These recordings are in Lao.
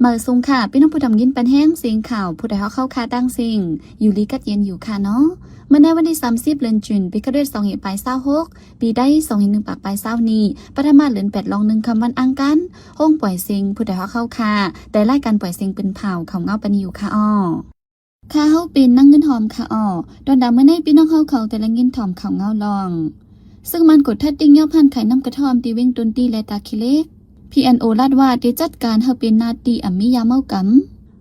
ເອີ ສູງຄ່ະ ພີ່ນ້ອງຜູ້ທຳຍິນປັນແຮງ ສຽງຂ່າວ ຜູ້ໃດຮອກເຮົາຄ່າຕ່າງເສັງ ຢູ່ດີກັດເຢັນຢູ່ຄ່ະເນາະ. ເມື່ອໃນວັນທີສາມສິບ ເດືອນຈູນ ປີຄະເດີດ ສອງພັນປາຍຊາວຫົກ ປີໄດ້ ສອງພັນໜຶ່ງປາຍຊາວນີ້ ປະທຳມາດເດືອນແປດ ລອງໜຶ່ງຄ່ຳ ວັນອັງຄານ ໂຮງປ່ອຍເສັງ ຜູ້ໃດຮອກເຮົາຄ່າ ແຕ່ລາຍການປ່ອຍເສັງເປັນເຜາ ເຂົ້າເງົາປານນີ້ຢູ່ຄ່ະອໍ. ຂ້າເຮົາເປັນນາງເງິນຫອມຄ່ະອໍ. ດອນດາເມື່ອໃນ ພີ່ນ້ອງເຮົາເຂົາແຕ່ລະເງິນຖອມເຂົ້າເງົາລອງ ເຊິ່ງມັນກົດທັດຕິງຍອບຮ້ານຂາຍນ້ຳກະທ່ອມ ທີ່ເວງຕົນຕີ ແລະ ຕາຂີ້ເຫຼັກ. ພີເອັນໂອ ລັດວ່າ ໄດ້ຈັດການໃຫ້ເປັນໜ້າທີ່ອຳມີຢາເມົາກຳ.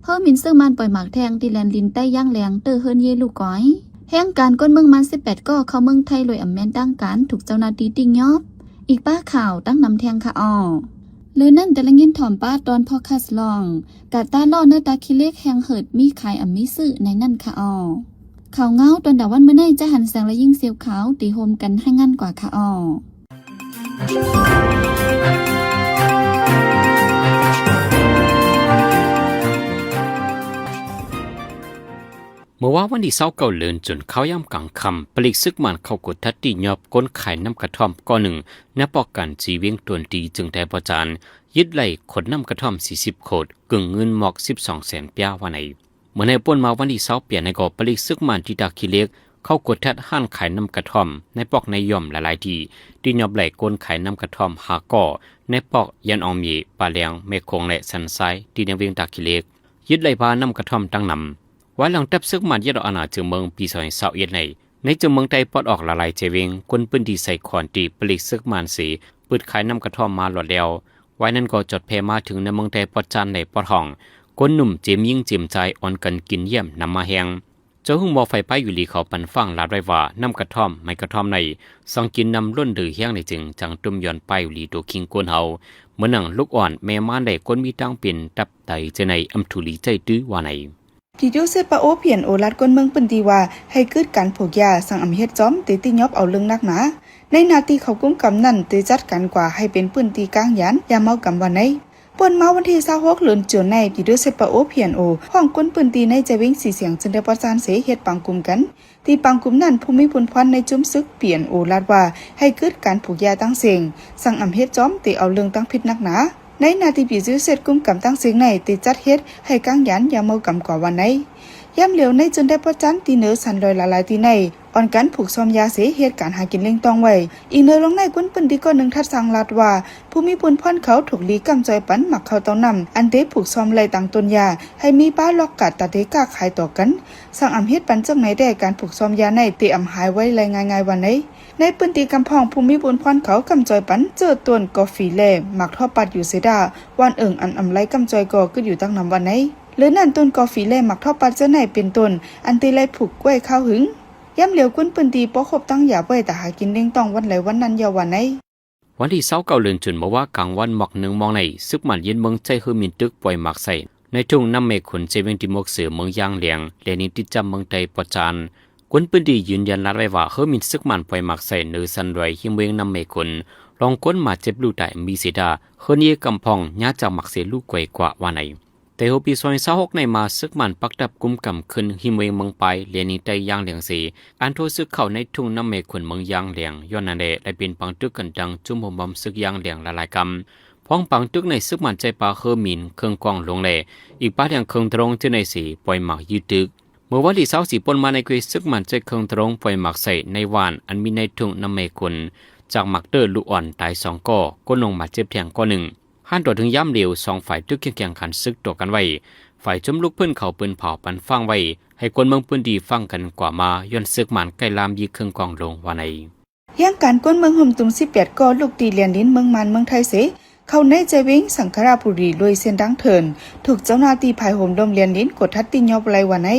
ເຮີມິນເຊິ່ງມັນປ່ອຍໝາກແທ່ງ ທີ່ແລ່ນລິນໃຕ້ຢາງແລງ ເຕີເຮີນເຢລູກກອຍ. ແຮງການຄົນເມືອງມານ ສິບແປດ ກໍເຂົ້າເມືອງໄທ ໂດຍອຳແມ່ນທາງການ ຖືກເຈົ້າໜ້າທີ່ຕິງຍອບ. ອີກປ້າຂ່າວຕັ້ງນຳແທ່ງຄ່ະອໍ. ເລີນັ້ນ ແຕ່ລະເງິນຖອມປ້າຕອນພອດຄາສລອງ ກາດຕາລໍ້ເນີຕາຂີ້ເຫຼັກແຫ່ງເຫີດ ມີຂາຍອຳມີຊື້ໃນນັ້ນຄ່ະອໍ. ຂ່າວເງົາຕອນດາວັນມື້ໃນ ຈະຫັນແສງ ແລະ ຍິງສຽວຂາວ ທີ່ໂຮມກັນໃຫ້ງານກວ່າຄ່ະອໍ. ເມື່ອວານວັນທີຊາວເກົ້າ ເດືອນຈູນ ເຂົ້າຍາມກາງຄ່ຳ ປະລິກເສິກມານເຂົ້າກົດທັດຕິງຍອບຄົນຂາຍນ້ຳກະທ່ອມກ່ອນໜຶ່ງ ໃນປອກການຈີເວງຕົນຕີ ຈຶ່ງໄດ້ປະຈານ ຍຶດໄດ້ຂົນນ້ຳກະທ່ອມ ສີ່ສິບ ໂຄດ ເກີງເງິນມອກ ສິບສອງ ແສນປາຍວ່າໃນ. ເມື່ອໃນປ່ນມາວັນທີຊາວ ປາຍໃນກໍ ປະລິກເສິກມານທີ່ຕາຂີ້ເຫຼັກ ເຂົ້າກົດທັດຮ້ານຂາຍນ້ຳກະທ່ອມ ໃນປອກໃນຍ່ອມຫຼາຍໆທີ່ ຕິງຍອບໄດ້ຄົນຂາຍນ້ຳກະທ່ອມ ຫ້າ ກໍ ໃນປອກຢານອອງເມ ປາແລງ ແມ່ໂຂງ ແລະ ສັນຊາຍ ທີ່ໃນເວງຕາຂີ້ເຫຼັກ ຍຶດໄດ້ພານ້ຳກະທ່ອມຕັ້ງນຳ. ວາຍຫຼັງຈັບເສິກມານຍຶດອອກອານາເຈີເມືອງປີ ສອງພັນຊາວເອັດໃນ ໃນເຈີເມືອງໄທປອດອອກຫຼາຍໆເຈເວງ ຄົນພື້ນທີ່ໃສ່ຂອນທີ່ປະລິກເສິກມານເສ ເປີດຂາຍນ້ຳກະທ່ອມມາລອດແລ້ວ. ວາຍນັ້ນກໍຈອດແຜ່ມາເຖິງໃນເມືອງໄທປອດຈານ ແລະ ປອດຫ້ອງ ຄົນໜຸ່ມເຈມຍິງເຈມຊາຍ ອ່ອນກັນກິນຢ້ຽມນຳມາແຮງ. ເຈົ້າຫຸ້ງບໍ່ໄຟປ້າຍຢູ່ລີເຂົາປັນຟັງລາດໄວ້ວ່າ ນ້ຳກະທ່ອມ ໃບກະທ່ອມໃນ ສັງກິນນ້ຳລົ້ນເດີແຮງໃນຈຶ່ງ ຈັ່ງຕົ້ມຢອນປ້າຍຢູ່ລີໂຕຄິງໂກນເຮົາ ເໝືອນໜັງລູກອ່ອນ ແມ່ມານ ແລະ ຄົນມີຕາງເປັນຕັບໄຕເຈໃນ ອຳທຸລີໃຈຕື້ວ່າໃນ. ປີໂດເຊດປາໂອ ພີເອັນໂອ ລັດຄົນເມືອງພື້ນທີ່ວ່າ ໃຫ້ກືດການຜູກຢາ ສັງອຳເຮັດຈອມ ເຕຕິຍອບເອົາເລື່ອງໜັກໜາ. ໃນໜ້າທີ່ເຂົາກຸມກຳນັ້ນ ເຕຈັດການກວາໃຫ້ເປັນພື້ນທີ່ກາງຢານ ຢາເມົາກຳວ່າໃນ. ປ່ນມາວັນທີຊາວຫົກ ເດືອນຈູນໃນ ປີໂດເຊດປາໂອ ພີເອັນໂອ ພ້ອມຄົນພື້ນທີ່ໃນຈະເວງສີສຽງ ຈຶ່ງໄດ້ປະສານເສເຮັດປາງກຸມກັນ. ທີ່ປາງກຸມນັ້ນ ຜູ້ມີບຸນພອນໃນຈຸມເສິກ ພີເອັນໂອ ລາດວ່າ ໃຫ້ກືດການຜູກຢາຕັ້ງເສັງ ສັງອຳເຮັດຈອມ ເຕເອົາເລື່ອງຕັ້ງຜິດໜັກໜາ. ໃນໜ້າທີ່ປີໂດເຊດກຸມກຳຕັ້ງເສັງໃນ ເຕຈັດເຮັດໃຫ້ກາງຢານຢາເມົາກຳກວ່າວ່າໃນ. ຍາມຫຼຽວໃນ ຈົນໄດ້ປະຈັນທີ່ເນີສັນດອຍຫຼາຍໆທີ່ໃນ ອ່ອນກັນຜູກຊອມຢາເສ ເຮັດການຫາກິນລ້ຽງຕ້ອງໄວ້. ອີກເນີລອງໃນ ຄົນພື້ນທີ່ກ້ອນໜຶ່ງທັດສັ່ງລາດວ່າ ຜູ້ມີບຸນພອນເຂົາທຸກລີກຳຈ່ອຍປັນໝາກເຂົ້າເຕົ້ານ້ຳ ອັນເຕຜູກຊອມໄລ່ຕາງຕົ້ນຢາ ໃຫ້ມີປາລັອກກາດຕາເຕກ້າຂາຍຕໍ່ກັນ ສັງອຳເຮັດປັນຈັ່ງໃນແດ່ ການຜູກຊອມຢາໃນເຕອຳຫາຍໄວໄລ່ງ່າຍໆວ່າໃນ. ໃນພື້ນທີ່ກຳພອງ ຜູ້ມີບຸນພອນເຂົາກຳຈ່ອຍປັນເຈີຕົ້ນກອຟີແລ ໝາກທອບປັດຢູ່ເສດາ ບ່ອນເອີ່ງອັນອຳໄລກຳຈ່ອຍກໍກຶດຢູ່ຕັ້ງນຳວ່າໃນ. ເລີນັ້ນ ຕົ້ນກອຟີແລ ໝາກທອບປັດເຈົ້າໃນເປັນຕົ້ນ ອັນເຕໄລ່ຜູກໄວ້ຄາວຫຶງ. ຍາມຫຼຽວຄົນພື້ນທີ່ພໍຄົບຕັ້ງຢາໄວ້ ຕາຫາກິນລ້ຽງຕ້ອງວັນໄຫຼວັນນັ້ນຢ່າວ່າໃນ. ວັນທີຊາວເກົ້າ ເດືອນຈູນ ເມື່ອວານກາງວັນໝອກໜຶ່ງໂມງໃນ ເສິກມານຍຶດເມືອງໃຈເຮີມິນຕຶກປ່ອຍໝາກໃສ່ ໃນທົ່ງນ້ຳແມ່ຂຸນ ເຊເວັງທີ່ໝວກເສືອເມືອງຢາງແຫຼງ ແລະ ນິຕິດຈຳເມືອງໄທປອດຈານ. ຄົນພື້ນທີ່ຢືນຢັນລາດໄວ້ວ່າ ເຮີມິນເສິກມານປ່ອຍໝາກໃສ່ເນີສັນດອຍ ຮິມເວງນ້ຳແມ່ຂຸນ ລອງຄົນມາເຈັບລູກຕາຍມີເສດາ ເຮີນເຢກຳພອງ ຍາຈາກໝາກເສລູກກວຍກວ່າວ່າໃນ. ແຕ່ຫົວປີສອງພັນຊາວຫົກໃນມາ ເສິກມານປັກດັບກຸມກຳຂຶ້ນ ຮິມເວງເມືອງປາຍ ແລະ ນິໄຕຢາງແຫຼງເສ ອັນທົ່ວເສິກເຂົ້າໃນທົ່ງນ້ຳແມ່ຂຸນເມືອງຢາງແຫຼງ ຍ້ອນນັ້ນແຫຼະ ໄດ້ເປັນປາງຕຶກກັນດັ່ງຈຸ້ມໂຮມບອມເສິກຢາງແຫຼງຫຼາຍໆກຳ. ພ້ອມປາງຕຶກໃນ ເສິກມານໃຈປາເຮີມິນ ເຄື່ອງກອງຫຼວງ ແລະ ອີກປາແດງເຄື່ອງທະນອງເຈົ້າໃນເສ ປ່ອຍໝາກຢືດຕຶກ. ເມື່ອວັນທີຊາວສີ່ ປົນມາໃນ ເຂດເສິກມານໃຈເຄື່ອງທະນອງປ່ອຍໝາກໃສ່ໃນຫວ່ານ ອັນມີໃນທົ່ງນ້ຳແມ່ຂຸນ ຈາກໝາກເຕີລູກອ່ອນຕາຍສອງກໍ ຄົນໜຶ່ງບາດເຈັບແທງກໍໜຶ່ງ. ຫັນຕໍ່ເຖິງຍາມຫຼຽວ ສອງຝ່າຍຕຶກຄຽງແຂ່ງຂັນເສິກຕໍ່ກັນໄວ້. ຝ່າຍຊຸມລຸກພື້ນເຂົາປືນເຜົາປັນຟັງໄວ້ ໃຫ້ຄົນເມືອງພື້ນທີ່ຟັງກັນກວ່າມາ ຍ້ອນເສິກມານໃກ້ລາມຍິງເຄື່ອງກອງຫຼວງວ່າໃນ. ຮຽງການຄົນເມືອງຮົ່ມຕຸມສິບແປດກໍ ລຸກຕີແລ່ນດິນເມືອງມານເມືອງໄທເສ ເຂົ້າໃນໃຈເວງສັງຂະລາບູລີ ໂດຍເສັ້ນທາງເຖື່ອນ ຖືກເຈົ້າໜ້າທີ່ຝ່າຍໂຫມລົມແລ່ນດິນກວດທັດຕິງຍອບໄລ່ວ່າໃນ.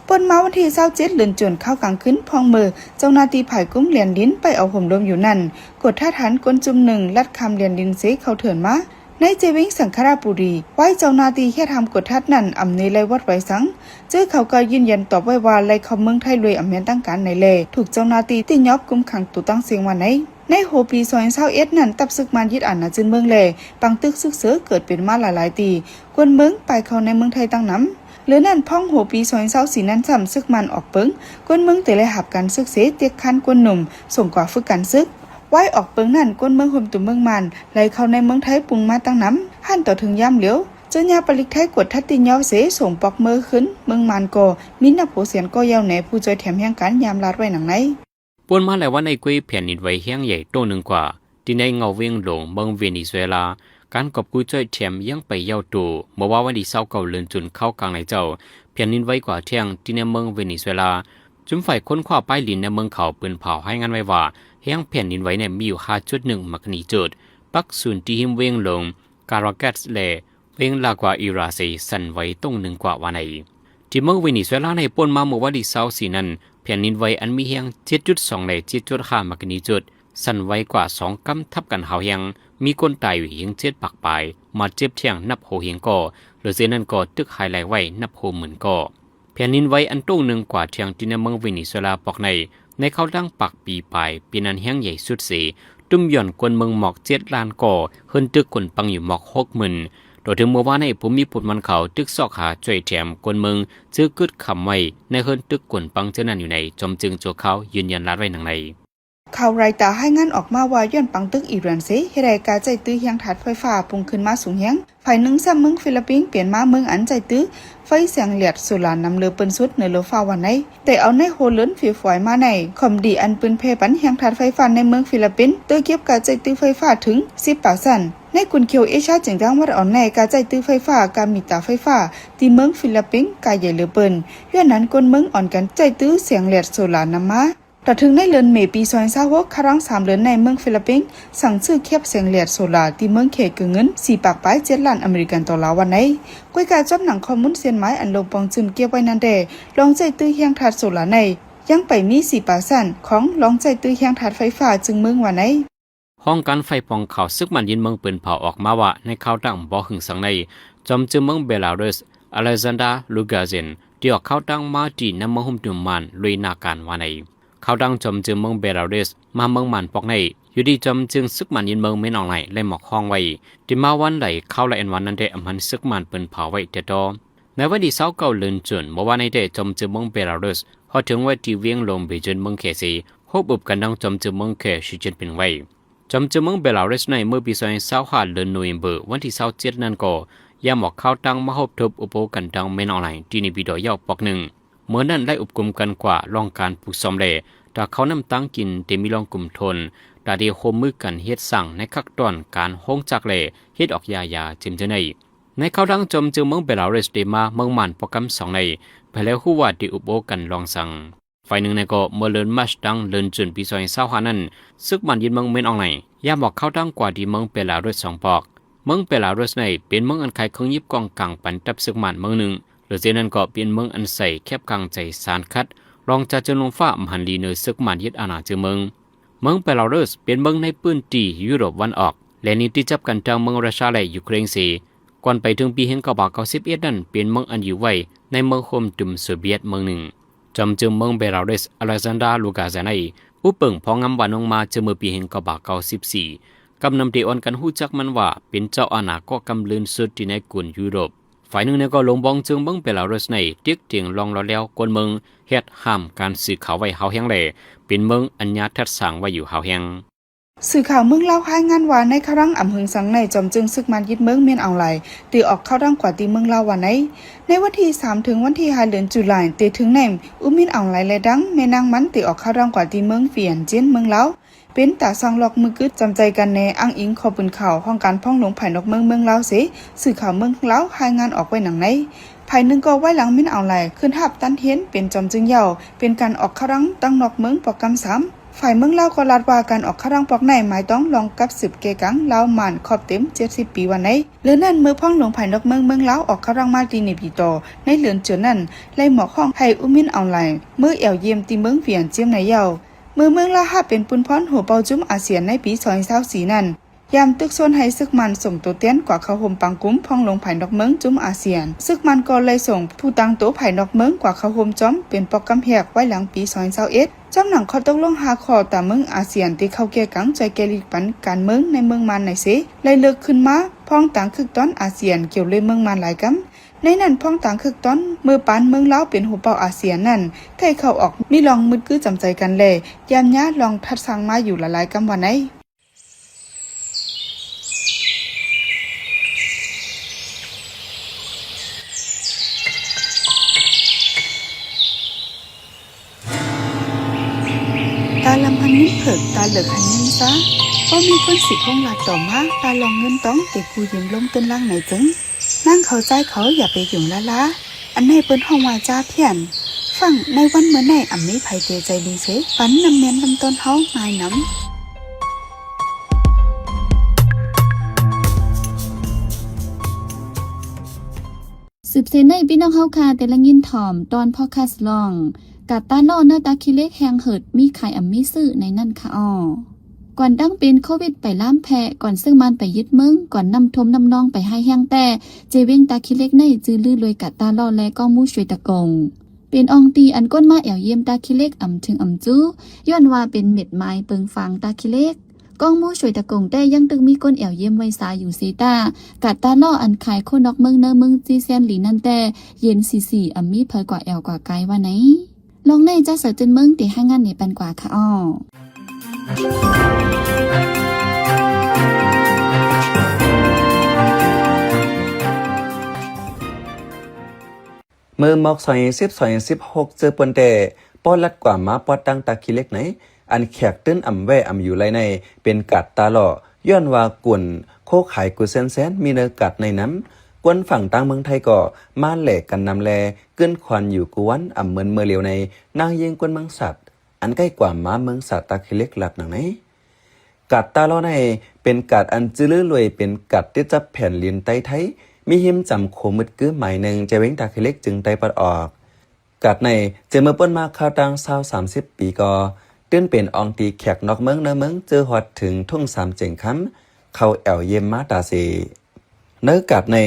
ປົນມາວັນທີຊາວເຈັດ ເດືອນຈູນ ຄາວກາງຄືນ ພອງເມີ ເຈົ້າໜ້າທີ່ຝ່າຍກຸມແລ່ນດິນໄປເອົາໂຫມລົມຢູ່ນັ້ນ ກວດທັດຫັນຄົນຈຸ່ມໜຶ່ງລັດຂ້າມແລ່ນດິນເສເຂົ້າເຖື່ອນມາ ໃນໃຈເວງສັງຂະລາບູລີ. ໄວ້ເຈົ້າໜ້າທີ່ເຮັດຫ້າມກວດທັດນັ້ນ ອຳນວຍໄລ່ວັດໄວສັງ ເຈີເຂົາກໍຢືນຢັນຕອບໄວ້ວ່າ ໄລ່ເຂົ້າເມືອງໄທໂດຍອຳແມ່ນທາງການໃນແລ ຖືກເຈົ້າໜ້າທີ່ຕິງຍອບກຸມຂັງໂຕຕັ້ງເສັງວ່າໃນ. ໃນຫົວປີສອງພັນຊາວເອັດນັ້ນ ທັບເສິກມານຍຶດອານາຈື່ນເມືອງແລ ປາງຕຶກຊຶກເສີເກີດເປັນມາຫຼາຍໆທີ່ ກວນເມືອງປາຍເຂົ້າໃນເມືອງໄທຕັ້ງນຳ. ເຫຼືອນັ້ນ ພອງຫົວປີສອງພັນຊາວສີ່ນັ້ນຊ້ຳ ເສິກມານອອກເປິງ ກວນເມືອງເຕໄດ້ຮັບການຊຶກເສ ເຕັກຄານກວນໜຸ່ມ ສົ່ງກວ່າຝຶກການຊຶກ. ໄວ້ອອກເປິງນັ້ນ ກວນເມືອງຮົ່ມຕຸມເມືອງມານ ໄລ່ເຂົ້າໃນເມືອງໄທປຸງມາຕັ້ງນຳ. ຫັນຕໍ່ເຖິງຍາມຫຼຽວ ເຈົ້າຍາປາລິກໄທກວດທັດຕິຍອວເສ ສົ່ງປອກເມີຂຶ້ນເມືອງມານກໍມີນັບຫົວແສນກໍຍາວແນ ຜູ້ຊ່ອຍແຖມແຮງການຍາມລາດໄວ້ໜັງໃນ. ປວນມາຫຼາຍວັນໃນ ເກີດແຜ່ນດິນໄຫວແຮງໃຫຍ່ໂຕໜຶ່ງກວ່າ ທີ່ໃນເຫງົ້າວຽງຫຼວງເມືອງເວເນຊູເອລາ. ການກອບກູ້ຊ່ອຍແຖມຍັງໄປຍາວໂຕ. ເມື່ອວານວັນທີຊາວເກົ້າເດືອນຈຸນ ຄາວກາງໃນເຈົ້າ ແຜ່ນດິນໄຫວກວ່າແທງທີ່ໃນເມືອງເວເນຊູເອລາ. ຈຸມຝ່າຍຄົ້ນຄວ້າປ້າຍລິນໃນເມືອງເຂົາ ປືນເຜົາ ລາຍງານໄວ້ວ່າ ແຮງແຜ່ນດິນໄຫວນັ້ນມີຢູ່ຫ້າຈຸດໜຶ່ງ ແມັກນີຈູດ ປັກສູນທີ່ຮິມວຽງຫຼວງກາຣາກັສ ແລະ ວຽງລາກວາອີຣາເຊ ສັ່ນໄຫວໂຕໜຶ່ງກວ່າວ່າໃນ. ທີ່ເມືອງເວເນຊູເອລາໃນ ປວນມາເມື່ອວັນທີຊາວສີ່ນັ້ນ ແຜ່ນດິນໄຫວອັນມີແຮງເຈັດຈຸດສອງ ແລະ ເຈັດຈຸດຫ້າ ແມັກນີຈູດ ສັ່ນໄຫວກວ່າສອງກຳທັບກັນຮາວແຮງ, ມີຄົນຕາຍຢູ່ເຖິງເຈັດປາກປາຍ, ບາດເຈັບແທງນັບຫົວເຮງກໍ, ເຫຼືອເສຍນັ້ນກໍຕຶກຫາຍລາຍໄວ້ນັບຫົວໝື່ນກໍ. ແຜ່ນດິນໄຫວອັນໂຕໜຶ່ງກວ່າແທງທີ່ໃນເມືອງເວເນຊູເອລາປອກໃນ ໃນຄາວຫຼັງປາກປີປາຍ ເປັນອັນແຮງໃຫຍ່ສຸດເສ ຕຸ້ມຍ້ອນຄົນເມືອງໝອກເຈັດລ້ານກໍ, ເຮືອນຕຶກກົນປັງຢູ່ໝອກຫົກໝື່ນ. ຕໍ່ເຖິງເມື່ອວານໃນ ຜູ້ມີບຸນໝານເຂົາຕຶກຊອກຫາຊ່ວຍແຖມຄົນເມືອງ ເຈີກຶດຄ້ຳໄວ້ໃນເຮືອນຕຶກກົນປັງເທື່ອນັ້ນຢູ່ໃນ ຈອມເຈີງຊົ່ວຄາວຢືນຢັນລາດໄວ້ດັ່ງໃດ. ຂ່າວຣອຍເຕີລາຍງານອອກມາວ່າ ຍ້ອນປັງຕຶກອີຣານເສ ເຮັດໃຫ້ການໃຊ້ຕື້ແຮງທາດໄຟຟ້າປຸ້ງຂຶ້ນມາສູງແຮງ. ຝ່າຍໜຶ່ງຊ້ຳເມືອງຟີລິບປິນ ປ່ຽນມາເມືອງອັນໃຊ້ຕື້ໄຟແສງແດດໂຊລານຳເລີເປີນສຸດໃນໂລກຟ້າວ່າໃນ. ແຕ່ເອົາໃນຫົວເດືອນເຟບຣວາຣີມາໃນ ຄອມດີອັນເປີນແຜ່ປັນແຮງທາດໄຟຟ້າໃນເມືອງຟີລິບປິນ ເຕີເກັບການໃຊ້ຕື້ໄຟຟ້າເຖິງສິບເປີເຊັນ. ໃນກຸນເຂດເອເຊຍເສຍງກາງວັດອ່ອນໃນ ການໃຊ້ຕື້ໄຟຟ້າ ກາມີຕາໄຟຟ້າ ທີ່ເມືອງຟີລິບປິນກາໃຫຍ່ເຫຼືອເປີນ. ຍ້ອນນັ້ນຄົນເມືອງອ່ອນກັນໃຊ້ຕື້ແສງແດດໂຊລານຳມາ. ຕໍ່ເຖິງໃນເດືອນເມປີສອງພັນຊາວຫົກ ຄາວຫຼັງສາມເດືອນໃນເມືອງຟີລິບປິນ ສັ່ງຊື້ແຄບແສງແດດໂຊລາທີ່ເມືອງແຂກເກີນເງິນສີ່ປາກປາຍເຈັດລ້ານອາເມລິກັນໂດລາວ່າໃນ. ກ້ວຍກາຈອມໜັງຂໍ້ມູນເຊັ່ນໝາຍອັນລົງປອງຈືມເກັບໄວ້ນັ້ນແດ່ ລອງໃຊ້ຕື້ແຮງທາດໂຊລາໃນ ຍັງໄປມີສີ່ເປີເຊັນຂອງລອງໃຊ້ຕື້ແຮງທາດໄຟຟ້າຈຶ່ງເມືອງວ່າໃນ. ຫ້ອງການຝ່າຍປ້ອງກັນຂ່າວ ຊຶກມານຍຶດເມືອງ ເປີນເຜີາອອກມາວ່າ ໃນຄາວຕັ້ງບໍ່ຫຶງສັງໃນ ຈອມເຈີເມືອງເບລາຣຸດ ອາເລັກຊານດາ ລູກາເຊັນ ໄດ້ອອກຂ່າວຕັ້ງມາທີ່ນຳມາໂຮມຕຸມມານລຸຍໜ້າການວ່າໃນ. ຂ່າວຕັ້ງຈອມເຈີເມືອງເບລາຣຸດມາເມືອງມານປອກໃນ ຢູ່ທີ່ຈອມເຈີງຊຶກມານຍຶດເມືອງ ເມນອອງໄລ ໄດ້ໝອກຮ້ອງໄວ້ ທີ່ມາວັນໃດ ຂ່າວລາຍອັນວ່ານັ້ນໄດ້ອຳຫັນຊຶກມານເປີນເຜົາໄວ້ແຕ່ຕໍ່. ໃນວັນທີຊາວເກົ້າເດືອນຈຸນ ເມື່ອວານໃນແດ່ ຈອມເຈີເມືອງເບລາຣຸດຮອດເຖິງໄວ້ທີ່ວຽງຫຼວງເບຈິງເມືອງແຂເຊ ໂຮບອົບກັນທັງຈອມເຈີເມືອງແຂ ຊີຈິນຜິງໄວ້. ຈອມເຈີເມືອງເບລາຣຸດໃນເມື່ອປີສອງພັນຊາວຫ້າ ເດືອນໂນເວມເບີ ວັນທີຊາວເຈັດນັ້ນກໍ ຍາມອອກຂ່າວຕັ້ງມາພົບທົບອຸປະກັນທັງເມນອອງໄລ ທີ່ເນປິດໍເຍົາປອກໜຶ່ງ. ເມື່ອນັ້ນໄດ້ອົບຮົມກັນກວ່າລອງການຝຶກຊ້ອມແລະ ຖ້າເຂົ້ານ້ຳຕາງກິນ ແຕ່ມີລອງກຸ່ມໂທນ ຕາທີ່ຮ່ວມມືກັນເຮັດສ້າງໃນຂັ້ນຕອນການໂຮງຈັກແລະເຮັດອອກຢາຢາເຈັມເທື່ອໃນ. ໃນຂ່າວດັ່ງ ຈອມເຈີເມືອງເບລາຣຸດໄດ້ມາເມືອງມານປອກກຳສອງໃນ ພາຍແລ້ວຮູ້ວ່າໄດ້ອົບໂອ້ກັນລອງສັງ. ຝ່າຍໜຶ່ງໃນກໍເມື່ອເດືອນມາດ ທັງເດືອນຈຸນປີສອງພັນຊາວຫ້ານັ້ນ ຊຶກມານຍຶດເມືອງເມນອອງໄລ ຍາມອອກຂ່າວຕັ້ງກວ່າທີ່ເມືອງເບລາຣຸດສອງປອກ. ເມືອງເບລາຣຸດໃນເປັນເມືອງອັນຂາຍເຄື່ອງຍິບກອງກາງປັນທັບຊຶກມານເມືອງໜຶ່ງ ແລະ ເຊັ່ນນັ້ນກໍເປັນເມືອງອັນໃສ່ແຄບກາງໃຈສານຂັດ ລອງຈາກເຈີລົມຟ້າມະຫັນລີເນີ ຊຶກມານຍຶດອານາເຈີເມືອງ. ເມືອງເບລາຣຸດເປັນເມືອງໃນພື້ນທີ່ຢູໂຣບວັນອອກ ແລະ ນີ້ຕິດຈັບກັນທັງເມືອງຣັດຊຽ ແລະ ຢູເຄຣນເສ. ກ່ອນໄປເຖິງປີໜຶ່ງເກົ້າເກົ້າເອັດນັ້ນ ເປັນເມືອງອັນຢູ່ໄວໃນເມືອງຮ່ວມກຸ່ມໂຊບຽດເມືອງໜຶ່ງ. ຈອມເຈີເມືອງເບລາຣຸດ ອາເລັກຊານດາ ລູກາເຊັນ ໄດ້ອຸປະເຜິ້ງພອງງາມວານອອກມາເຈີເມື່ອປີໜຶ່ງເກົ້າເກົ້າສິບສີ່ ກັບນຳທີ່ອ່ອນກັນຮູ້ຈັກມັນວ່າເປັນເຈົ້າອານາເກາະກຳເລີນສຸດທີ່ໃນກຸນຢູໂຣບ. ຝ່າຍໜຶ່ງໃນກໍລົງບອງເຈີເມືອງເບລາຣຸດໃນຕຽກຕຽງລອງລອດແລ້ວ ກົນເມືອງເຮັດຫ້າມການສື່ຂ່າວໄວ້ຮາວແຮງ ແລະ ເປັນເມືອງອັນຍາທັດສ້າງໄວ້ຢູ່ຮາວແຮງ. ສື່ຂ່າວເມືອງລາວລາຍງານວ່າ ໃນຄະລັງອຳເຮີງສັງໃນ ຈອມເຈີງຊຶກມານຍຶດເມືອງເມນອອງໄລ ໄດ້ອອກຂ່າວດັ່ງກວ່າທີ່ເມືອງລາວວ່າໃນ ໃນວັນທີສາມ ເຖິງວັນທີຫ້າ ເດືອນຈຸລາຍ ແຕ່ເຖິງໃນ ອູມິນອອງໄລ ແລະ ດັງ ແມ່ນາງມັນ ໄດ້ອອກຂ່າວດັ່ງກວ່າທີ່ເມືອງວຽງຈັນ ເມືອງລາວ ເປັນຕາຊ່າງລອກມືກຶດຈຳໃຈກັນແນ່. ອ້າງອີງຂໍ້ມູນຂ່າວຫ້ອງການພອງຫຼວງພາຍນອກເມືອງ ເມືອງລາວເສ ສື່ຂ່າວເມືອງລາວລາຍງານອອກໄວ້ດັ່ງໃນ. ຝ່າຍໜຶ່ງກໍໄວ້ຫຼັງເມນອອງໄລ ຂຶ້ນຮັບຕັນເຮນເປັນຈອມເຈີງເຍົາ ເປັນການອອກຂ່າວດັ່ງຕັ້ງນອກເມືອງປອກກຳສາມ. ຝ່າຍເມືອງລາວກໍລາດວ່າ ການອອກຂ່າວດັ່ງປອກໃນ ໝາຍຕ້ອງລອງກັບສືບແກ່ກັງລາວມານຄອບເຕັມເຈັດສິບປີວ່າໃນ. ເລື່ອງນັ້ນ ເມື່ອພອງຫຼວງພາຍນອກເມືອງ ເມືອງລາວອອກຂ່າວດັ່ງມາທີ່ເນປິໂຕ ໃນເດືອນເຈີນນັ້ນ ໄລ່ໝອກຮ້ອງໃຫ້ອູມິນອອງໄລ ເມືອແອວຢ້ຽມທີ່ເມືອງວຽງຈັນໃນເຍົາ. ເມື່ອເມືອງລາວຮັບເປັນປຸນພອນຫົວເປົ່າຈຸ້ມອາຊຽນໃນປີສອງພັນຊາວສີ່ນັ້ນ ຍາມຕຶກຊວນໃຫ້ຊຶກມານສົ່ງໂຕແທນກວ່າເຂົ້າຮ່ວມປາງກຸ່ມພອງຫຼວງພາຍນອກເມືອງຈຸ້ມອາຊຽນ ຊຶກມານກໍໄລ່ສົ່ງຜູ້ຕ່າງໂຕພາຍນອກເມືອງກວ່າເຂົ້າຮ່ວມຈອມເປັນປອກກຳແຮກໄວ້ຫຼັງປີສອງພັນຊາວເອັດ ຈອມໜັງຂໍ້ຕົກລົງຫ້າຂໍ້ຕາເມືອງອາຊຽນທີ່ເຂົ້າແກ່ກັງຊ່ວຍແກ້ລິກປັນການເມືອງໃນເມືອງມານໃນເສ ໄລ່ເລີກຂຶ້ນມາພ້ອງຕາງຄຶກຕອນອາຊຽນກ່ຽວເລີຍເມືອງມານຫຼາຍກຳ. ໃນນັ້ນພ້ອງຕາງຄຶກຕອນເມື່ອປານເມືອງລາວເປັນຫົວເປົ່າອາຊຽນນັ້ນ ໄດ້ເຂົ້າອອກມີລອງມືດກືຈຳໃຈກັນແລ ຢ້າມຍາລອງທັດສ້າງມາຢູ່ຫຼາຍໆກຳວ່າໃນ. ຕາລຳພັນເງິນເຜິກ ຕາເລິກຫັນເງິນຊາ ບໍ່ມີຄົນຊິພົງລາດຕໍ່ມາ ຕາລອງເງິນຕອງ ແຕ່ຜູ້ຢືມລົງເຕີນລາງໃນເຈິງ ນາງເຂົາຊາຍເຂົາ ຢ່າໄປຫຍຸ້ງລາລາ ອັນໃຫ້ເພິ່ນຮ້ອງວ່າຈາພຽນ ຟັງໃນວັນເມື່ອໃນ ອຳມີໃຜເຕໃຈດີເສ ປັນນ້ຳແມ່ນນ້ຳຕົ້ນເຮົາ ມາຍນຳ. ສືບເສຍໃນພີ່ນ້ອງເຮົາຄ່າ ແຕ່ລະຍິນຖ່ອມຕອນພອດຄາສລອງ ກາດຕາລໍ້ເນື້ອຕາຂີ້ເຫຼັກແຮງເຫີດ ມີຂາຍອຳມີຊື້ໃນນັ້ນຄ່ະອໍ. ກ່ອນດັງເປັນໂຄວິດໄປລາມແຜ່ ກ່ອນເຊິ່ງມານໄປຍຶດເມືອງ ກ່ອນນ້ຳຖ້ວມນ້ຳນອງໄປຮ້າຍແຮງແຕ່ ເຈວຽງຕາຂີ້ເຫຼັກໃນຈື່ລືລວຍກາດຕາລໍ້ ແລະ ກອງໝູ່ຊ່ວຍຕະກົງ ເປັນອ່ອງຕີອັນກົ້ນມາແອວຢ້ຽມຕາຂີ້ເຫຼັກອຳເຖິງອຳຈູ ຍ້ອນວ່າເປັນເມັດມາຍເປິງຟາງຕາຂີ້ເຫຼັກ. ກອງໝູ່ຊ່ວຍຕະກົງແຕ່ຍັງຕຶກມີກົ້ນແອວຢ້ຽມໄວ້ຊາຢູ່ເຊຕາ ກາດຕາລໍ້ອັນຂາຍໂຄນອກເມືອງເນີເມືອງຈີ່ແສນຫຼີນັ້ນແຕ່ ເຢັນສີໆ ອຳມີເຜີກວ່າແອວກວ່າກາຍວ່າໃນ. ລອງໃນຈາກສາວເຈິນເມືອງເຕຮາຍງານໃນປັນກວ່າຄ່ະອໍ. ເມີໝອກ ສອງພັນສິບ ສອງພັນສິບຫົກ ເຈີປ່ນແຕ່ ປ້ອນລັດກວ່າມາປອດຕັ້ງຕາຂີ້ເຫຼັກໃນ ອັນແຂກຕື່ນອຳແວ່ອຳຢູ່ໄລ່ໃນ ເປັນກາດຕາລໍ້ ຍ້ອນວ່າກຸນໂຄຂາຍກຸເຊັນແຊນ ມີເນີກາດໃນນຳ ຄົນຝັ່ງຕ່າງເມືອງໄທກໍມາແຫຼກັນນຳແລ ກຶ້ນຄວັນຢູ່ກຸວັນ ອຳເມີນເມີຫຼຽວໃນ ນາງຍິງຄົນເມືອງສັດ ອັນໃກ້ກວ່າມາເມືອງສັດຕາຂີ້ເຫຼັກລັດໜັງໃນ. ກາດຕາລໍ້ໃນ ເປັນກາດອັນຈື່ລືລວຍ ເປັນກາດຕິດຈັບແຜ່ນດິນໃຕ້ໄທ ມີຮິມຈຳໂຂງມືດກືມາຍໜຶ່ງ ແຈວຽງຕາຂີ້ເຫຼັກ ຈຶ່ງໃຕ້ປອດອອກ. ກາດໃນ ເຈີເມີປ້ນມາຄາວຕ່າງຊາວສາມສິບປີກໍ ຕື່ນເປັນອ່ອງຕີແຂກນອກເມືອງເນີເມືອງ ເຈີຮອດເຖິງທົ່ງສາມເຈັງຄຳ ເຂົາແອວຢ້ຽມມາຕາເຊ. ໃນກາດໃນ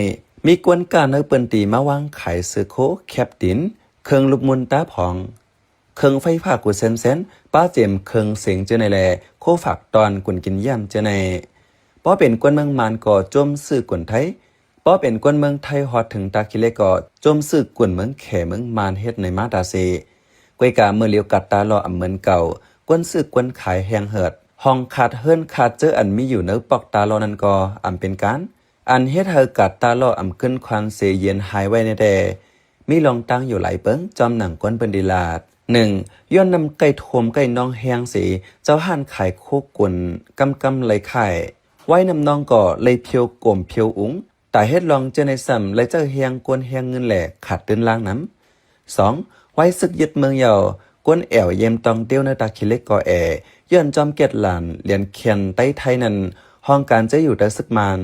ມີກວນກ້າເນີເປີ້ນຕີມາວາງຂາຍເສື້ອໂຄ ແຄັບດິນ ເຄື່ອງລູບມຸນຕາຜອງ ເຄື່ອງໄຟຟ້າກຸເຊັນແຊນ ປາເຈມເຄື່ອງເສັງເຈີໃນແລ ໂຄຝາກຕ້ອນກຸນກິນຢ້າມເຈີໃນ. ພໍເປັນກວນເມືອງມານກໍໂຈມຊື້ກຸນໄທ ພໍເປັນກວນເມືອງໄທຮອດເຖິງຕາຂີ້ເຫຼັກກໍໂຈມຊື້ກຸນເມືອງແຂເມືອງມານເຮັດໃນມາຕາເຊ. ກວຍກາເມີຫຼຽວກາດຕາລໍ້ອຳເມີນເກົ່າ ກວນຊື້ກວນຂາຍແຮງເຫີດ ຫ້ອງຂາດເຮືອນຂາດເຈີອັນມີຢູ່ເນີປອກຕາລໍ້ນັ້ນກໍອຳເປັນການ ອັນເຮັດໃຫ້ກາດຕາລໍ້ອຳຂຶ້ນຄວັນເສເຢັນຫາຍໄວໃນແຕ່ ມີລອງຕັ້ງຢູ່ຫຼາຍເປິງ ຈອມໜັງກວນເພິ່ນດີລາດ. ໜຶ່ງ ຍ້ອນນ້ຳໃກ້ຖ້ວມໃກ້ໜອງແຮງເສ ເຈົ້າຮ້ານຂາຍໂຄກຸນກຳກຳໄລ່ຂາຍ ໄວ້ນ້ຳນອງກໍໄລ່ພຽວໂກມພຽວອຸງ ຕາເຮັດລອງເຈີໃນຊ້ຳ ໄລ່ເຈົ້າແຮງກວນແຮງເງິນແລ ຂາດຕື່ນລາງນຳ. ສອງ ໄວ້ຊຶກຍຶດເມືອງເຍົາ ກວນແອວເຢມຕອງເຕີວໃນຕາຂີ້ເຫຼັກກໍແອ ຍ້ອນຈອມເກດຫຼານຫຼຽນແຄນໄຕ້ໄທນັ້ນ ຫ້ອງການເຈີຢູ່ໃຕ້ຊຶກມານ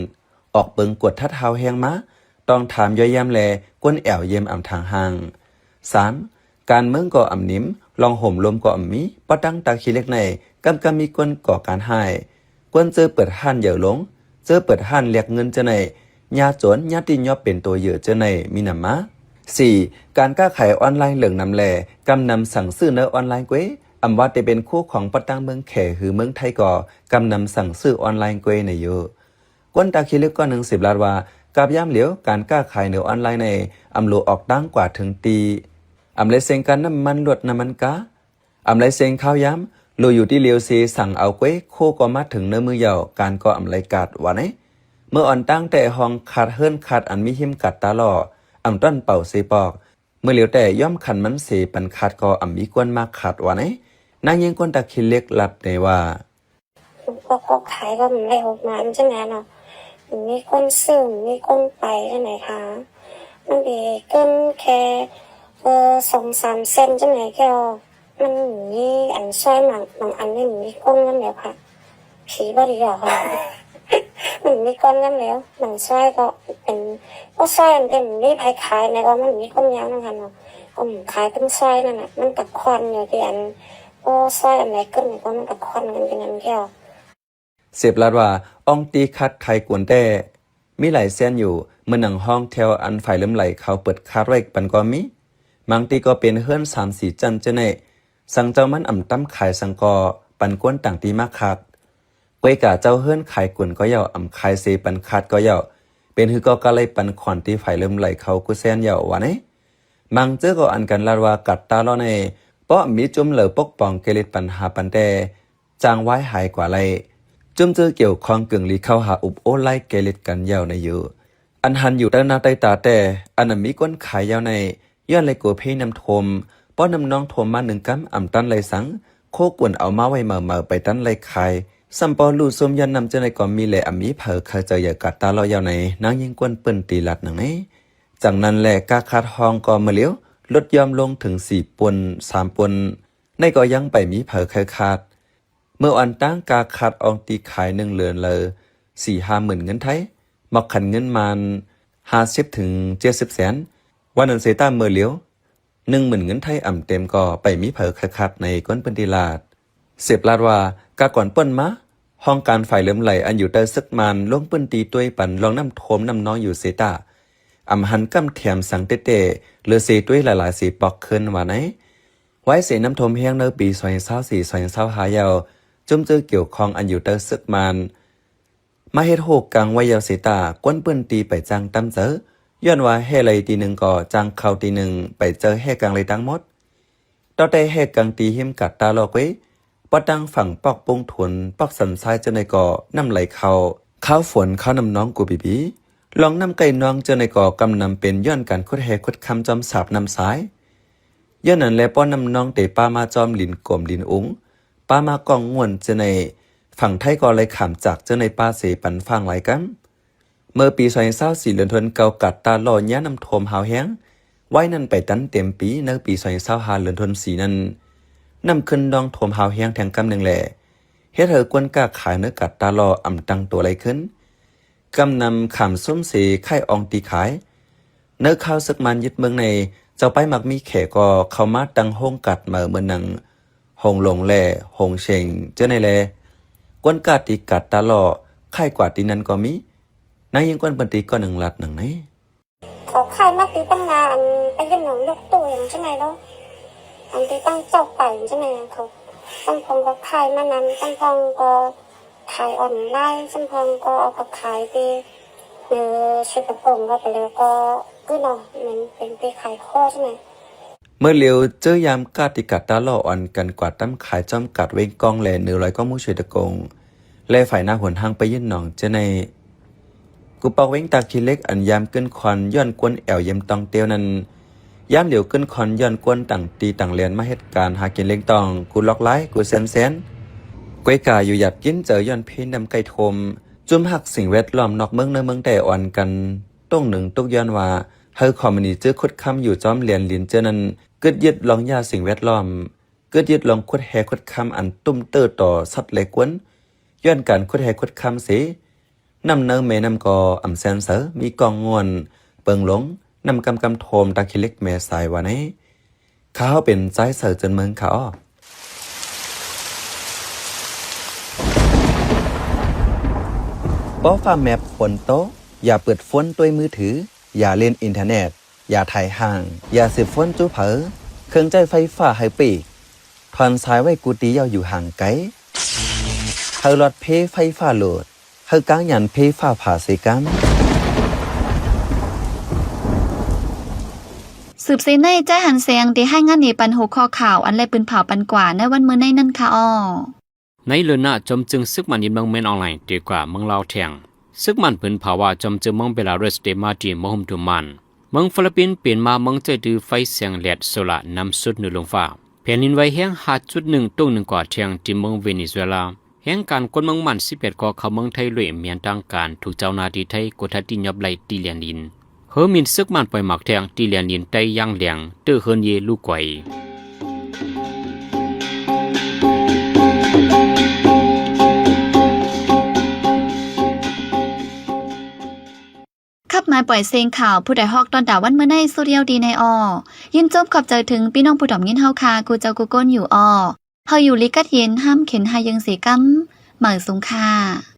ອອກເບິ່ງກວດທັດຮາວແຮງມາ ຕ້ອງຖາມຢ້ອຍຢາມແລ ກວນແອວເຢມອຳທາງຫ່າງ. ສາມ ການເມືອງກໍອຳນິມ ລອງໂຫມລົມກໍອຳມີ ປະຕັງຕາຂີ້ເຫຼັກໃນ ກຳກຳມີກວນກໍ່ການຮ້າຍ ກວນເຈີເປີດຮ້ານເຢີລົງ ເຈີເປີດຮ້ານແລກເງິນເຈີໃນ ຍາໂຈນ ຍາຕິຍອບເປັນໂຕເຢີເຈີໃນມີນຳມາ. ສີ່ ການຄ້າຂາຍອອນລາຍເຫຼືອງນຳແລ ກຳນຳສັ່ງຊື້ໃນອອນລາຍເກວ ອຳວ່າແຕ່ເປັນຄູ່ຂອງປະຕັງເມືອງແຂ ຫຼື ເມືອງໄທກໍກຳນຳສັ່ງຊື້ອອນລາຍເກວໃນຢູ່. ກວນຕາຂີ້ເຫຼັກກ້ອນໜຶ່ງສືບລາດວ່າ ກັບຍາມຫຼຽວ ການຄ້າຂາຍໃນອອນລາຍໃນ ອຳໂລອອກຕ່າງກວ່າເຖິງຕີ ອຳໄລເສັງການນ້ຳມັນລົດນ້ຳມັນກາ ອຳໄລເສັງຄາວຍາມ ໂລຢູ່ທີ່ຫຼຽວເສ ສັ່ງເອົາເກວ ໂຄກໍມາເຖິງເນີມືເຍົາ ການກໍອຳໄລກາດ ວ່າໃນ. ເມື່ອອ່ອນຕັ້ງແຕ່ຫ້ອງຂາດເຮືອນຂາດອັນມີຮິມກາດຕາລໍ້ ອຳຕ້ອນເປົ່າເສປອກ ເມື່ອຫຼຽວແຕ່ຍ່ອມຂັນມັນເສປັນຂາດກໍອຳມີກວນມາຂາດ ວ່າໃນ. ນາງຍິງຄົນຕາຂີ້ເຫຼັກລາດໃນວ່າ ພວກເຂົາຂາຍກໍມັນໄດ້ຫົກໝານຈັ່ງໃດເນາະ ມັນມີຄົນຊື້ ມັນມີຄົນໄປຈັ່ງໃດຄະ ມັນໄດ້ເກີນແຄ່ ເອີ ສອງສາມເຊັນຈັ່ງໃດແກ້ວ ມັນມີອັນຊ່ອຍບາງ ບາງອັນນີ້ມັນມີກົນນຳແລ້ວຄະ ຜີບໍ່ດີດອກຄະ ມັນມີກົນນຳແລ້ວ ບາງຊ່ອຍກໍເປັນ ໂອ ຊ່ອຍອັນເປັນມີໃຜຂາຍແລ້ວກໍມັນມີກົນຍາວນຳກັນເນາະ ກໍຂາຍເປັນຊ່ອຍນັ້ນນະ ມັນກະຄວັນຢູ່ທີ່ອັນ ໂອ ຊ່ອຍອັນໃດຂຶ້ນກໍມັນກະຄວັນກັນເປັນອັນດຽວ. ເສບລາດວ່າ ອ່ອງຕີຂາດຂາຍກົນແຕ່ ມີຫຼາຍແສນຢູ່ ເໝືອນໜັງຫ້ອງແຖວອັນຝ່າຍເລີ່ມໄຫຼເຂົາເປີດຂາດໄວ້ປັນກໍມີ ບາງຕີກໍເປັນເຮືອນສາມສີ່ຊັ້ນເຈົ້າໃນ ສັງເຈົ້າມັນອຳຕຳຂາຍສັງກໍປັນກວນຕ່າງຕີມາຂາດ ກວຍກາເຈົ້າເຮືອນຂາຍກົນກໍເຍົາ ອຳຂາຍເສປັນຂາດກໍເຍົາ ເປັນຫືກໍກະໄລ່ປັນຂອນຕີຝ່າຍເລີ່ມໄຫຼເຂົາກຸແສນເຍົາ ວ່າໃນ. ບາງເຈີກໍອັນກັນລາດວ່າ ກາດຕາລໍ້ໃນ ເພາະມີຈຸ້ມເລີປົກປ້ອງເກລິດປັນຫາປັນແຕ່ ຈ້າງວາຍຫາຍກວ່າໄລ່ ຈຸ້ມເຈີກ່ຽວຂ້ອງເກິ່ງລີເຂົ້າຫາອຸບໂອ້ໄລ່ເກລິດກັນເຍົາໃນຢູ່ ອັນຫັນຢູ່ໃຕ້ໜ້າໃຕ້ຕາແຕ່ ອັນນຳມີຄົນຂາຍເຍົາໃນ ຍ້ອນໄລ່ກົວເພນ້ຳຖ້ວມ ເພາະນ້ຳນອງຖ້ວມມາໜຶ່ງກຳ ອຳຕັນໄລ່ສັງ ໂຄກວນເອົາມາໄວ້ເໝີໆ ໄປຕັນໄລ່ຂາຍ. ສ່ຳປໍລູ້ຊຸມຍ້ອນນ້ຳຈັ່ງໃດກໍມີແຫຼະ, ອຳມີໃຜເຂົ້າໃຈຢາກກາດຕາເລາະຍາວໃນ, ນາງຍິງກວນປືນຕີລາດໜັງໃນ. ຈັ່ງນັ້ນແຫຼະ ກາຂາດຫ້ອງກໍເມື່ອຫຼຽວ ຫຼຸດຢ່ອມລົງເຖິງສີ່ປອນ, ສາມປອນ ໃນກໍຍັງໄປມີໃຜເຂົ້າຂາດ. ເມື່ອອ່ອນຕັ້ງກາຂາດອອງຕີຂາຍໜຶ່ງເດືອນລະສີ່ຫ້າໝື່ນເງິນໄທ, ໝອກຂັນເງິນມານຫ້າສິບເຖິງເຈັດສິບແສນ. ວ່ານັ້ນເສຍຕາເມື່ອຫຼຽວ ໜຶ່ງໝື່ນເງິນໄທອຳເຕັມກໍໄປມີໃຜເຂົ້າຂາດໃນກວນພື້ນທີ່ລາດ. ເສບລາດວ່າ ກາກ່ອນປົ້ນມາ ຫ້ອງການຝ່າຍເຫຼືອມໄຫຼອັນຢູ່ໃຕ້ເສິກມານ ລົງພື້ນທີ່ຕວຍປັນລອງນ້ຳຖ້ວມນ້ຳນອງຢູ່ເຊຕາ ອຳຫັນກຳແຖມສັງເຕະໆ ເຫຼືອເສຕວຍຫຼາຍໆເສປອກຄືນວ່າໃນ. ໄວ້ເສນ້ຳຖ້ວມແຮງໃນປີສອງພັນຊາວສີ່ ສອງພັນຊາວຫ້າແລ້ວ ຈຸ້ມຈື່ກ່ຽວຂ້ອງອັນຢູ່ໃຕ້ເສິກມານ ມາເຮັດໂຮກາງໄວ້ຍາວເສຕາ ກວນພື້ນທີ່ໄປຈ້າງຕາມເຈີ ຍ້ອນວ່າແຮ່ໄລ່ຕີໜຶ່ງກໍຈ້າງເຂົ້າຕີໜຶ່ງ ໄປເຈີແຮ່ກາງໄລ່ທັງໝົດ. ຕໍ່ແຕ່ແຮ່ກາງຕີຮິມກາດຕາເລາະເກວຍ ປະຕັງຝັ່ງປອກປຸງທຸນ ປອກສັນຊາຍເຈົ້າໃນກໍນ້ຳໄຫຼເຂົ້າ ຄາວຝົນຄາວນ້ຳນອງກູປີປີ ລອງນ້ຳໃກ້ນອງເຈົ້າໃນກໍກຳນຳເປັນຍ້ອນການຂຸດແຮ່ຂຸດຄຳຈອມສາບນ້ຳຊາຍ. ຍ້ອນນັ້ນແລ ປ້ອນນ້ຳນອງເຕປາມາຈອມລິນກົມລິນອຸງ ປາມາກ້ອງງ່ວນເຈົ້າໃນ ຝັ່ງໄທກໍໄລ່ຂ້າມຈາກເຈົ້າໃນປາເສປັນຟາງຫຼາຍກຳ. ເມື່ອປີສອງພັນຊາວສີ່ເດືອນທວນເກົ້າ ກາດຕາເລາະຍາມນ້ຳຖ້ວມຮາວແຮງ ໄວ້ນັ້ນໄປຕັນເຕັມປີໃນປີສອງພັນຊາວຫ້າເດືອນທວນສີ່ນັ້ນ ນ້ຳຂຶ້ນນອງຖ້ວມຮາວແຮງແທງກຳໜຶ່ງແລ ເຮັດໃຫ້ກວນຄ້າຂາຍໃນກາດຕາເລາະອຳຕັ້ງໂຕໄຫຼຂຶ້ນ ກຳນຳຂ້າມຊຸມເສຂາຍອອງຕີຂາຍ. ໃນຄາວເສິກມານຍຶດເມືອງໃນ ເຈົ້າໄປມັກມີແຂກກໍເຂົ້າມາຕັ້ງໂຮງກາດເໝີເໝືອນໜັງ ໂຮງຫຼົງແລ ໂຮງເຊັງ ເຈົ້າໃນແລ ກວນກ້າຕີກາດຕາເລາະ ຂາຍກວ່າທີ່ນັ້ນກໍມີ. ນາງຍິງກວນພື້ນທີ່ກໍໜຶ່ງລາດໜັງໃນ. ເຂົາຂາຍມາຕີຕັ້ງນານ ໄປເຮັດໜອງຍົກຕູ້ຫຍັງຈັ່ງໃດເນາະ ອັນທີ່ຕັ້ງເຈົ້າໄປຈັ່ງໃດ ເຂົາ ສຳພອງກໍຂາຍມານຳ ສຳພອງກໍຂາຍອອນລາຍ ສຳພອງກໍເອົາໄປຂາຍທີ່ ເອີ ເຊກະປົງ ກໍໄປແລ້ວກໍຄືເນາະ ມັນເປັນທີ່ຂາຍຂໍ້ຊັ້ນນະ. ເມື່ອຫຼຽວເຈີຍາມກາດຕິກາດຕາເລາະ ອ່ອນກັນກວາດຕຳຂາຍຈອມກາດເວງກອງ ແລະ ເໜືອລອຍກອງໝູ່ຊ່ວຍຕະກົງ ແລະ ຝ່າຍໜ້າຫົນທາງໄປຍືນໜອງເຈ້ຍໃນ ກູປອກເວງຕາຂີ້ເຫຼັກ ອັນຍາມກຶນຄອນຍ້ອນກວນແອວຢ້ຽມຕ້ອງເຕ້ວນັ້ນ ຍາມຫຼຽວກຶນຄອນຍ້ອນກວນຕ່າງຕີຕ່າງແລນມາເຮັດການຫາກິນລ້ຽງຕ້ອງ ກູລອກລາຍ ກູແຊນແຊນ ກວຍກາຢູ່ຢາບກິນເຈີຍ້ອນເພນ້ຳໃກ້ຖ້ວມ ຈຸ້ມຮັກສິ່ງແວດລ້ອມນອກເມືອງໃນເມືອງແຕ່ອ່ອນກັນ ຕົງໜຶ່ງຕຸກຍ້ອນວ່າ ເຮີຄອມມານີເຈີຂຸດຄຳຢູ່ຈອມແລນລິນເຈີນັ້ນ ກຶດຍຶດລອງຢ່າສິ່ງແວດລ້ອມ ກຶດຍຶດລອງຂຸດແຮ່ຂຸດຄຳອັນຕຸ້ມເຕີຕໍ່ສັດແລະກວນ ຍ້ອນການຂຸດແຮ່ຂຸດຄຳເສ ນ້ຳໃນແມ່ນ້ຳກໍອຳແຊນເສີ ມີກ້ອງງ່ວນ ເປິງຫຼົງ ນ້ຳກຳກຳໂທມຕາຂີ້ເຫຼັກແມ່ສາຍວ່າໃນ. ຂ້າເຮົາເປັນຊາຍເສີເຈີນເມືອງຂ້າອໍ. ປໍຟ້າແມັບຝົນຕົກ ຢ່າເປີດໂຟນຕົວຍມືຖື ຢ່າຫຼິ້ນອິນເຕີເນັດ ຢ່າຖ່າຍຫ້າງ ຢ່າສືບໂຟນຈູ້ເຜີ ເຄື່ອງໃຊ້ໄຟຟ້າໃຫ້ປີກ ຖອນສາຍໄວ້ກູຕີເຍົາຢູ່ຫ່າງໄກ ເຮົາລອດເພໄຟຟ້າໂຫຼດ ເຮົາກາງຍານເພຟ້າຜ່າເສກັນ. ສືບເສຍໃນ ຈາຍຫັນແສງ ໄດ້ລາຍງານນີ້ປັນຫົວຂໍ້ຂ່າວ ອັນແລະປືນເຜົາປັນກວ່າໃນວັນມື້ໃນນັ້ນຄ່ະອໍ. ໃນເລີນນະ ຈອມເຈີງເສິກມັນຍຶດເມືອງແມ່ນອອນລາຍ ເຕະກວ່າເມືອງລາວແທງ. ເສິກມັນເພິ່ນພາວາຈອມເຈີງເມືອງເບລາຣຶສ ເຕະມາທີ່ເມືອງໂຮມດຸມານ ເມືອງຟີລິບປິນ ປ່ຽນມາເມືອງໃຈຕື້ໄຟແສງແລດໂຊລານຳສຸດເໜືອລົງຟ້າ. ແຜ່ນດິນໄຫວແຮງ ຫ້າຈຸດໜຶ່ງ ຕົງໜຶ່ງກວ່າແທງທີ່ເມືອງເວເນຊູເອລາ. ແຮງການຄົນເມືອງມັນ ສິບແປດກໍເຂົ້າເມືອງໄທດ້ວຍ ແມ່ນທາງການ ຖືກເຈົ້າໜ້າທີ່ໄທກົດທັດຕິຍອບໄລ່ທີ່ແລນດິນ. ເຮີມິນເສິກມັນປ່ອຍໝາກແທງທີ່ແລນດິນໃຕ້ຢ່າງແຮງ ເຕີເຮີນເຢລູກໄກ. ຂັບມາປ່ອຍເສັງຂ່າວ ຜູ້ໃດຮອກຕ້ອນດາວວັນມື້ໃນສຸດຍອດດີໃນອໍ. ຍິນຊົມຂອບໃຈເຖິງພີ່ນ້ອງຜູ້ດອມຍິນເຮົາຄ່າ ກູເຈົ້າກູກົນຢູ່ອໍ. ເຮົາຢູ່ລີກັດເຢັນ ຫ້າມເຂັນຫາຍເຢິງເສກຳ ໝາຍສູງຄ່າ.